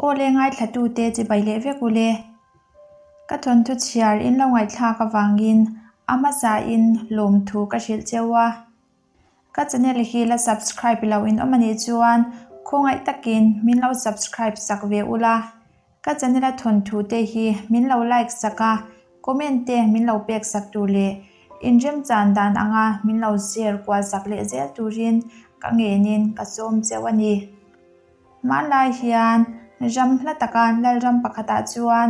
Aw le ngaithlatute chibai leh vek u le. Ka thawnthu chhiar in lo ngaihthlak avangin a hmasain lawmthu ka hrilh cheu a. Ka channel hi la subscribe lo in awm anih chuan khawngaih takin min lo subscribe sak ve ula. Ka channel a thawnthu te hi min lo like sak a, comment te min lo pek sak tur leh inremchan dan anga min lo share kual sak leh zel turin ka ngenin ka sawm cheu a ni. Hmanlai hian ram hla taka Lalram pakhatah chuan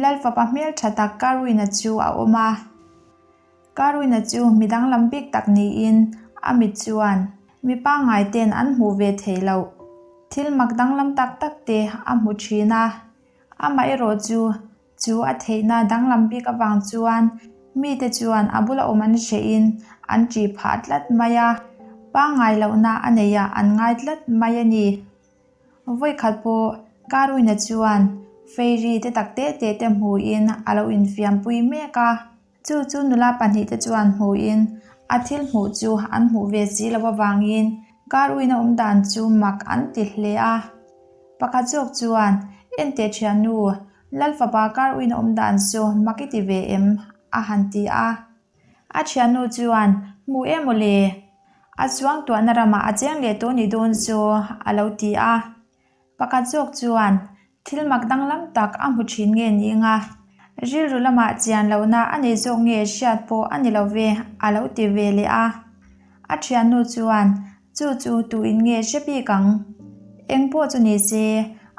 Lalfapa hmeltha tak Karwina chu a awm a. Karwina chu mi danglam bik tak niin a mit chuan mi pangngai ten an hmuh ve theih loh thil mak danglam tak tak te a hmu thin a. Amaherawh chu Chu a theihna danglam bik avang chuan mite chuan a bula awm an hrehin an ṭih phah tlat mai a, pangngai lohna a neihah an ngai tlat mai a ni. Vawikhat pawh Karuina chuan Fairy te tak teh teh te hmuhin a lo infiampui mek a. Chu chu nula pahnihte chuan hmuhin a thil hmuh chu an hmuh ve si loh avangin car uina awm dan chu mak an ti hle a. Pakhat zawk chuan, Enteh thiannu, Lal fapa car uina awm dan chu mak i ti ve em? a han ti a. A thiannu chuan, Hmu em aw le? A suangtuahna ramah a cheng leh tawh ni dawn chu a lo ti a. Pakhat zawk chuan thil mak danglam tak a hmu thin nge ni anga rilru lamah chian lohna a nei zawk nge hriat pawh a ni lo ve a lo ti ve leh a. A thiannu chuan chu chu tuin nge hre bik ang? Eng pawh chu ni se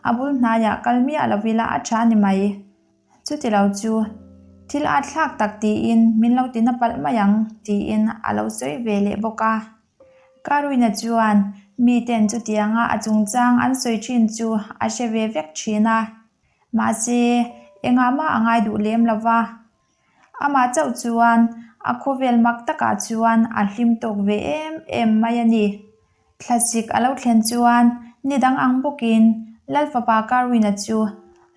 a bul hnaiah kal miah lo ila a tha ni mai. Chuti lo chu thil at thlak tak tiin min lo ti na palh mai ang tiin a lo sawi ve leh bawk a. Karwina chuan miten chutianga a chungchang an sawi thin chu a hre ve vek thin a, mahse engah mah a ngai duh lem lo va. Amah chauh chuan a khawvel mak takah chuan a hlim tawk ve em em mai a ni. Thlasik a lo thlen chuan ni dang ang bawkin Lal fapa Karwina chu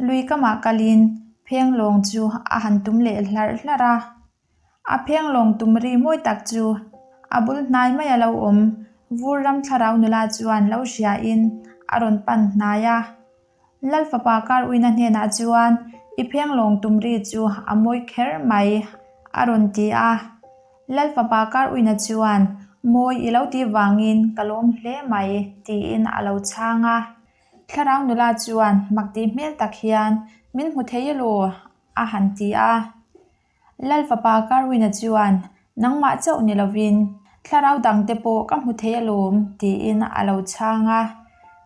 lui kamah kalin phenglawng chu a han tum leh hlarh hlarh a. A phenglawng tum ri mawi tak chu a bul hnai mai a lo awm. Vur ram thlarau nula chuan lo hriain a rawn pan hnai a. Lal fapa kar uina hnenah chuan i phenglawng tum ri chu a mawi kher mai a rawn ti a. Lal fapa kar uina chuan mawi i lo tih vangin ka lawm hle mai tiin a lo chhang a. Thlarau nula chuan mak tih hmel tak hian min hmu thei elaw a han ti a. Lal fapa Carwin-a chuan, Nangmah chauh ni lovin, thlarau dangte pawh ka hmu thei alawm, tiin a lo chhang a.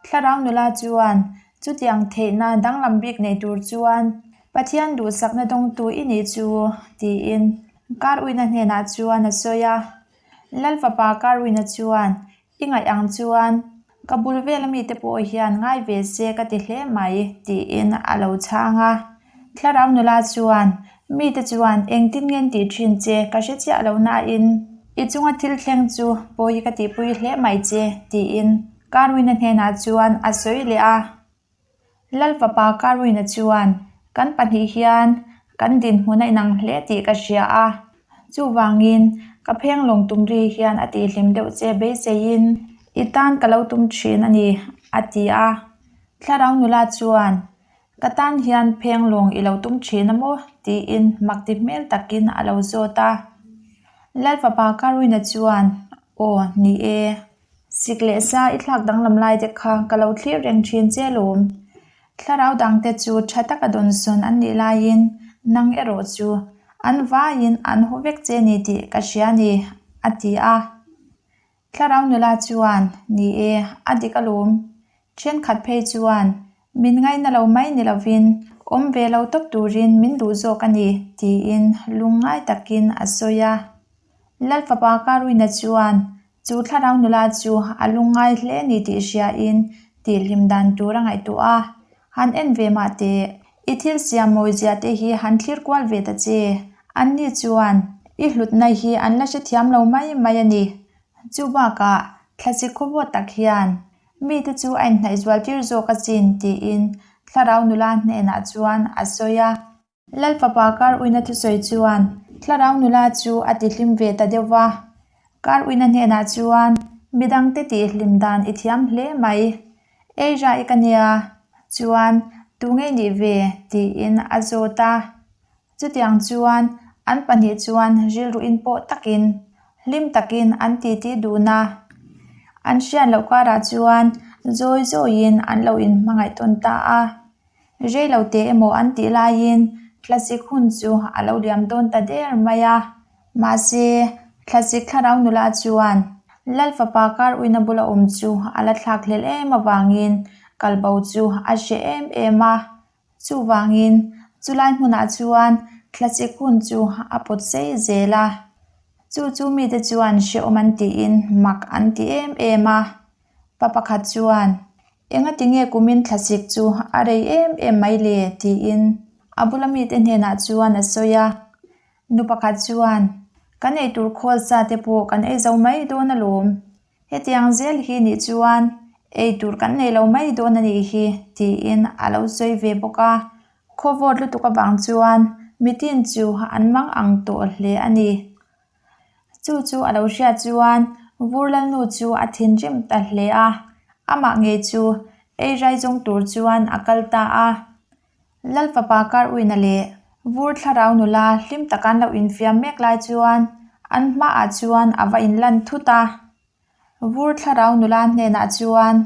Thlarau nula chuan, Chutiang theihna danglam bik nei tur chuan Pathian duhsakna dawngtu i nih chu, tiin Carwin-a hnenah chuan a sawi a. Lal fapa Carwin-a chuan, I ngaih ang chuan ka bul vel ami te pawh hian ngai ve se ka ti hle mai tiin a lo chhang a. Thlarau nula chuan mite chuan engtin nge an tih thin che ka hre chiah lo nain i chunga thil thleng chu pawi ka tihpui hle mai che tiin Carwin-a hnenah chuan a sawi leh a. Lal fapa Carwin-a chuan kan pahnih hian kan dinhmun a inang hle tih ka hria a, chuvangin ka phenglawng tum ri hian a tihhlim deuh che beiseiin i tan ka lo tum thin a ni, a ti a. Thlarau nula chuan ka tan hian phenglawng i lo tum thin a maw? tiin mak ti hmel takin a lo zawt a. Lal fapa Carwin-a chuan aw ni e. Sik leh sa i thlak danglam lai te kha ka lo thlir reng thin che lawm. Thlarau dangte chu tha taka dawnsawn an nih laiin nang erawh chu an vaiin an haw vek che ni tih ka hria ni, a ti a. Thlarau nula chuan, Ni e, a dik alawm. Thenkhat phei chuan min ngaina lo mai ni lovin awm ve lo tawp turin min duh zawk a ni, tiin lungngai takin a sawi a. Lal fapa Karwina chuan chu thlarau nula chu a lungngai hle ni tih hriain tihhlim dan tur a ngaihtuah a, Han en ve mah teh, i thil siam mawizia te hi han thlir kual ve ta che. Anni chuan i hlutna hi an la hrethiam lo mai mai a ni. Chu bakah thlasik khawvawt tak hian mite chu a inhnaih zual tir zawk asin tiin thlarau nula hnenah chuan a sawi a. Lal fapa kar uina thusawi chuan thlarau nula chu a tihlim ve ta deuh va. Kar uina hnenah chuan midangte tihhlim dan i thiam hle mai. Ei ra i ka nia. Chuan, Tunge nih ve? tiin a zawt a. Chutiang chuan an pahnih chuan rilru inpawh takin, hlim takin an titi dun a. An hriat loh karah chuan zawi zawiin an lo inhmangaih tawn ta a. Rei lo teh emaw an tih laiin thlasik hun chu a lo liam dawn ta der mai a. Mahse, thlasik thlarau nula chuan Lal fapa kar uina bula awm chu a la thlak hlel em avangin kalbo chu a hreh em em a. Chuvangin, chulai hmunah chuan thlasik hun chu a pawt sei zel a. Chu chu mite chuan hrehawm an tiin mak an ti em em a. Pa pakhat chuan, Engati nge kumin thlasik chu a rei em em mai le? tiin a bula mite hnenah chuan a sawi a. Nu pakhat chuan, Kan eitur khawl sa te pawh kan ei zo mai dawn alawm. Hetiang zel hi nih chuan ei tur kan nei lo mai dawn a nih hi, tiin a lo sawi ve bawk a. Khaw vawt lutuk avang chuan mitin chu an mang ang tawh hle a ni. Chu chu a lo hriat chuan Vur Lalnu chu a thinrim ta hle a, amah ngei chu ei rai zawng tur chuan a kal ta a. Lal fapa kar uina leh vur thlarau nula hlim taka an lo infiam mek lai chuan an hmaah chuan a va inlan thut a. Vur thlarau nula hnenah chuan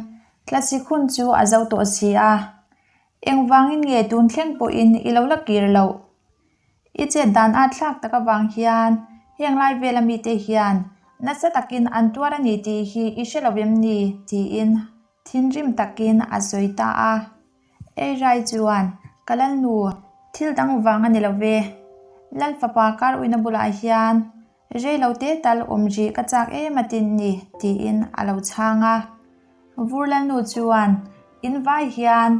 Tlasik hun chu a zo tawh si a, engvangin nge tun thleng pawhin i lo la kir loh? I chet dan a thlak tak avang hian heng lai vela mite hian nasa takin an tuar a ni tih hi i hre lo em ni? tiin thinrim takin a sawi ta a. Ei rai chuan, Ka Lalnu, thil dang vang a ni lo ve. Lal fapa kar uina bulah hian rei lo te tal awm rih ka chak em a tin ni, tiin a lo chhang a. Vur Lalnu chuan, In vai hian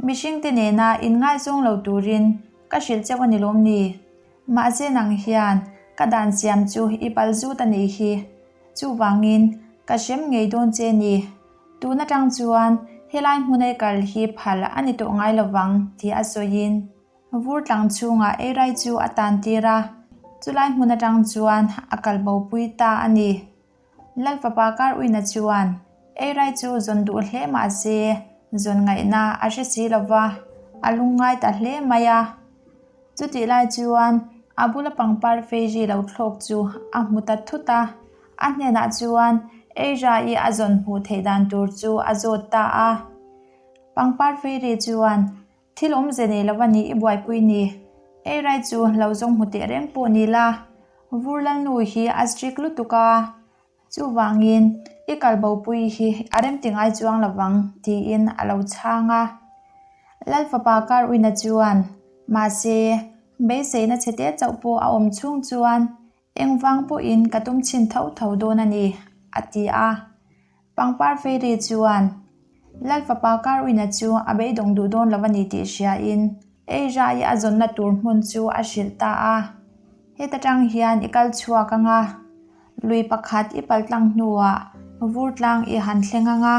mihringte nena inngaizawng lo turin ka hrilh cheu a ni lawm ni? Mahse nang hian ka dan siam chu i pal zut a nih hi. Chuvangin, ka hrem ngei dawn che ni. Tun atang chuan helai hmun ei kal hi phal a ni tawh ngai lovang tih a sawiin vur tlang chhungah eirai chu a tan tir a, chulai hmun atang chuan a kal bopui ta a ni. Lal fapa kar uina chuan eirai chu zawn duh hle mah se zawn ngaihna a hre si lova, a lungngai ta hle mai a. Chutih lai chuan a bula pangpar feiri lo thlawk chu a hmu ta thut a, a hnenah chuan Eira-i a zawn hmuh theih dan tur chu a zawt ta a. Pangpar feiri chuan, Thil awmze nei lo a ni i buaipui ni, Eirai chu lo zawng hmu teh reng pawh ni la, vur lalnu hi a strict lutuk a, Chuvangin, i kal bopui hi a remti ngai chuang lovang, tiin a lo chhang a. Lal fapa kar uina chuan, Mahse, beiseina chhete chauh pawh a awm chhung chuan engvang pawhin ka tum chhin tho tho dawn a ni, a ti a. Pangpar Fairy chuan, Lal fapa kar uina chu a beidawng duh dawn lo a ni tih hriain, ei rai a zawnna tur hmun chu a hrilh ta a. Heta tang hian i kal chhuak ang a, lui pakhat i pal tlang hnuah vur tlang i han thleng ang a.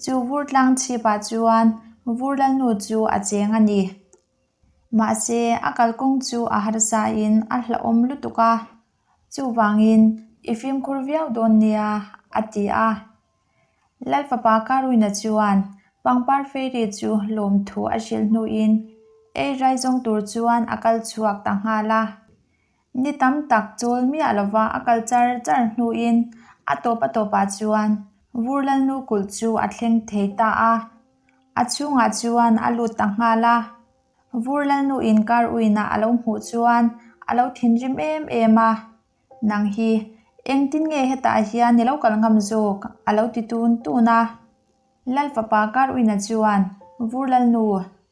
Chu vur tlang chhipah chuan vur lalnu chu a cheng a ni. Mahse, a kalkawng chu a harsain a hlauhawm lutuk a, chuvangin i fimkhur viau dawn nia, a ti a. Lal fapa Karuina chuan pangpar fairy chu lawmthu a hrilh hnuin ei rai zawng tur chuan a kal chhuak ta nghal a. Ni tam tak chawl miah lova a kal char char hnuin a tawp a tawpah chuan vur lalnu kulh chu a thleng thei ta a. A chhungah chuan a lut ta nghal a. Vur lalnu inkar uina a lo hmuh chuan a lo thinrim em em a. Nang hi, engtin nge hetah hian i lo kal ngam zawk? a lo ti tun tun a. Lal fapa kar uina chuan, Vur Lalnu,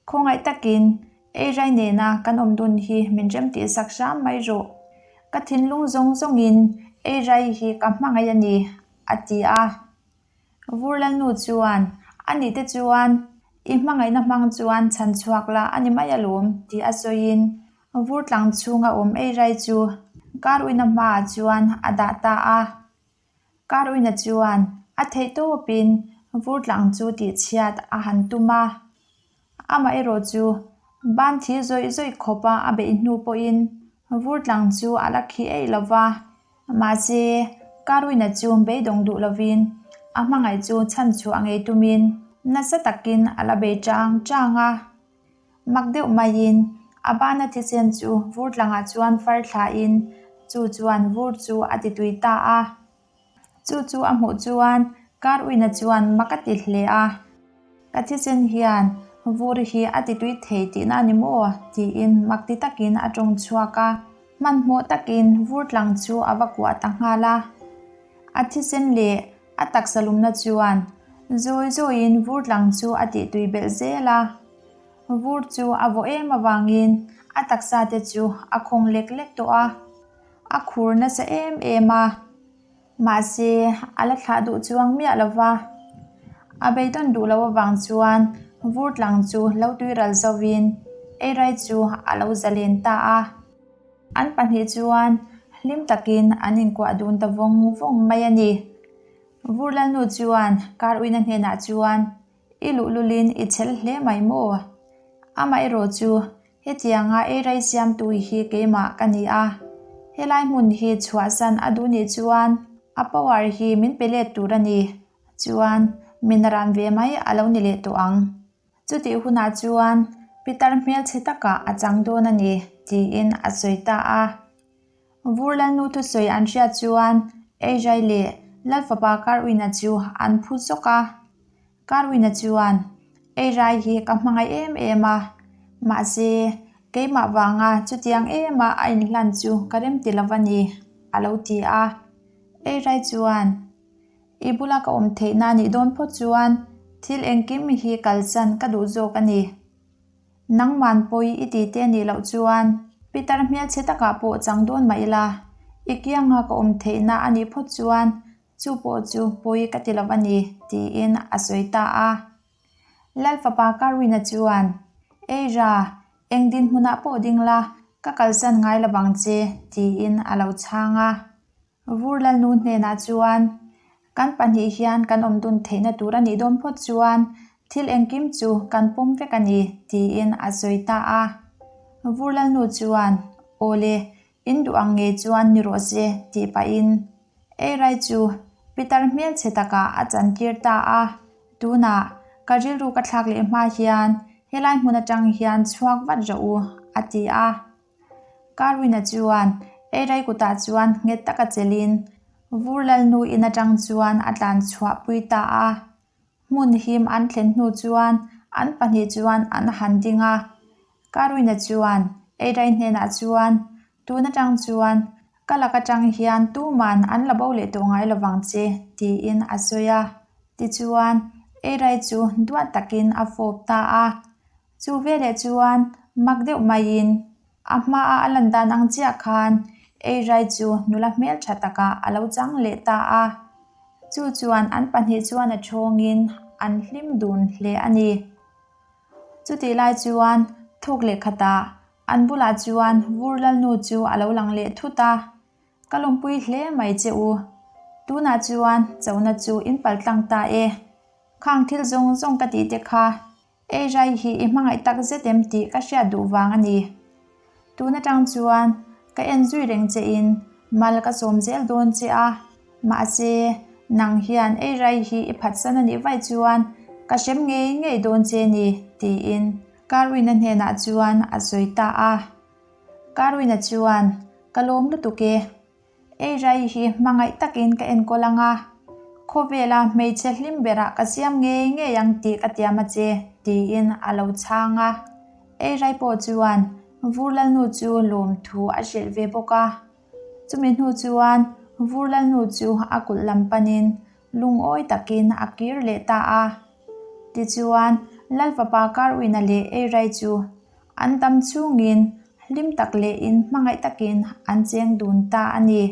khawngaih takin ei rai nena kan awm dun hi min rem tih sak hram mai rawh. Ka thinlung zawng zawngin ei rai hi ka hmangaih a ni, a ti a. Vur Lalnu chuan, A nih te chuan, i hmangaihna hmang chuan chhan chhuak la a ni mai alawm, tih a sawiin Vur tlang chhunga awm ei rai chu kar uina hmaah chuan a dah ta a. Kar uina chuan a theih tawpin vur tlang chu tihchhiat a han tum a. Amaherawh chu ban thi zawih zawih khawpa a beih hnu pawhin vur tlang chu a la khi eih lo va. Mahse, Karuina chu beidawng duh lovin a hmangaih chu chhan chhuah ngei tumin. Nasa takin a la bei chang chang a. Mak deuh maiin a bana thisen chu vur tlangah chuan far thlain chu chuan vur chu a ti tui ta a. Chu chu a hmuh chuan kar uina chuan mak a ti hle a. Ka thisen hian vur hi a ti tui thei tihna a ni maw? tiin mak ti takin a tawng chhuak a. Hmanhmawh takin vur tlang chu a va kuah ta nghal a. A thisen leh a taksa lumna chuan zawi zawiin vur tlang chu a tih tui belh zel a. Vur chu a vawh em avangin a taksa te chu a khawng lek lek tawh a, a khur nasa em em a. Mahse, a la thlah duh chuang miah lo va. A beidawn duh loh avang chuan vur tlang chu lo tui ral zovin eirai chu a lo zalen ta a. An pahnih chuan hlim takin an inkuah dun ta vawng vawng mai a ni. Vur Lalnu chuan kar uina hnenah chuan, I luhlulin i chhel hle mai maw? Amaherawh chu hetianga eirai siamtu hi keimah ka ni a, helai hmun hi chhuahsan a duh nih chuan a power hi min pe let tur a ni. Chuan min ran ve mai a lo ni leh tawh ang. Chutih hunah chuan pitar hmelchhe takah a chang dawn a ni, tiin a sawi ta a. Vur Lalnu thusawi an hriat chuan Eijai leh Lalfapa Karwina chu an phu zawk a. Karwina chuan, Eijai hi ka hmangaih em em a, mahse keimah vanga chutiang ema a inhlan chu ka remti lo a ni, a lo ti a. Eijai chuan, I bula ka awm theihna nih dawn phawt chuan thil engkim hi kalsan ka duh zawk a ni. Nangman pawi i ti te nih loh chuan Peter hmelchhe takah pawh chang dawn mah ila, i kianga ka awm theihna a nih phawt chuan chu pawh chu pawi ka ti lo a ni, tiin a sawi ta a. Lal fapa Carwin-a chuan, Eira, eng dinhmunah pawh ding la, ka kalsan ngai lo vang che, tiin a lo chhang a. Vur Lalnu hnenah chuan, Kan pahnih hian kan awm dun theihna tur a nih dawn phawt chuan thil engkim chu kan pawm vek a ni, tiin a sawi ta a. Vur Lalnu chuan, Aw le, in duh ang ngei chuan ni rawh se, tih pahin Eirai chu pitar hmelchhe takah a chantir ta a. Tunah ka rilru ka thlak leh hma hian helai hmun atang hian chhuak vat rawh u, a ti a. Carwin-a chuan Eirai kutah chuan nghet taka chelin Vur Lalnu in atang chuan a tlan chhuah pui ta a. Hmun him an thlen hnu chuan an pahnih chuan an han ding a. Carwin-a chuan Eirai hnenah chuan, Tun atang chuan ka lak atang hian tuman an la bo leh tawh ngai lovang che, tiin a sawi a. Tichuan, Eirai chu duat takin a fawp ta a. Chu veleh chuan mak deuh maiin a hmaa a lan dan ang chiah khan Eirai chu nula hmeltha takah a lo chang leh ta a. Chu chuan an pahnih chuan a thawngin an hlim dun hle a ni. Chutih lai chuan thawk leh khatah an bulah chuan Vur Lalnu chu a lo lang leh thut a. Ka lawmpui hle mai che u. Tunah chuan chona chu in paltlang ta e. Khang thil zawng zawng ka tih te kha Ei rai hi i hmangaih tak zet em tih ka hriat duh vang a ni. Tun atang chuan ka en zui reng che in mal ka sawm zel dawn che a, mahse nang hian ei rai hi i phatsan a nih vaih chuan ka hrem ngei ngei dawn che ni tiin Carwin-a hnenah chuan a sawi ta a. Carwin-a chuan, Ka lawm lutuk e. Ei rai hi hmangaih takin ka enkawl ang a, khawvela hmeichhe hlim berah ka siam ngei ngei ang tih ka tiam a che, tiin a lo chhang a. Ei rai pawh chuan Vur Lalnu chu lawmthu a hrilh ve bawk a. Chumi hnu chuan Vur Lalnu chu a kulh lam panin lungawi takin a kir leh ta a. Tichuan, Lal fapa Karwina leh Ei rai chu An tam chhungin hlim tak leh in hmangaih takin an cheng dun ta a ni.